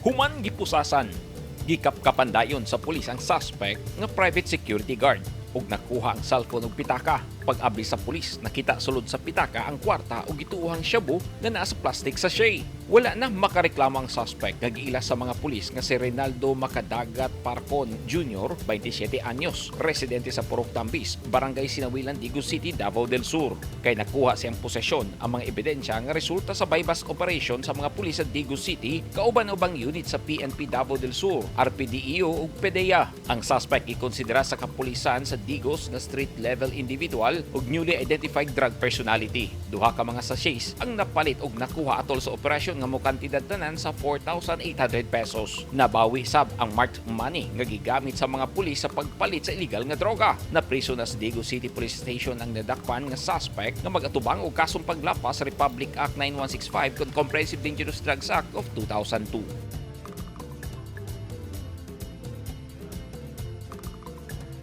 Human gipusasan, gikapkapan dayon sa pulis ang suspect nga private security guard ug nakuha ang cellphone ug pitaka. Pag-abli sa pulis, nakita sulod sa pitaka ang kwarta ug gituohang shabu nga naa sa plastic sachet. Wala na makareklamo ang suspect nga giila sa mga pulis nga si Reynaldo Makadagat Parcon Jr., 27 anyos, residente sa Purok Tambis, Barangay Sinawilan, Digos City, Davao del Sur. Kay nakuha siyang posesyon ang mga ebidensya nga resulta sa buy-bust operation sa mga pulis sa Digos City kauban ubang unit sa PNP Davao del Sur, RPDEO ug PDEA. Ang suspect gikonsidera sa kapulisan sa Digos nga street level individual ug newly identified drug personality. Duha ka mga sachets ang napalit og nakuha atol sa operasyon nga mokantidad tanan sa 4,800 pesos. Nabawi sab ang marked money nga gigamit sa mga pulis sa pagpalit sa illegal nga droga. Napriso na sa Digos City Police Station ang nadakpan nga suspect nga mag-atubang og kasong paglapas sa Republic Act 9165 kon Comprehensive Dangerous Drugs Act of 2002.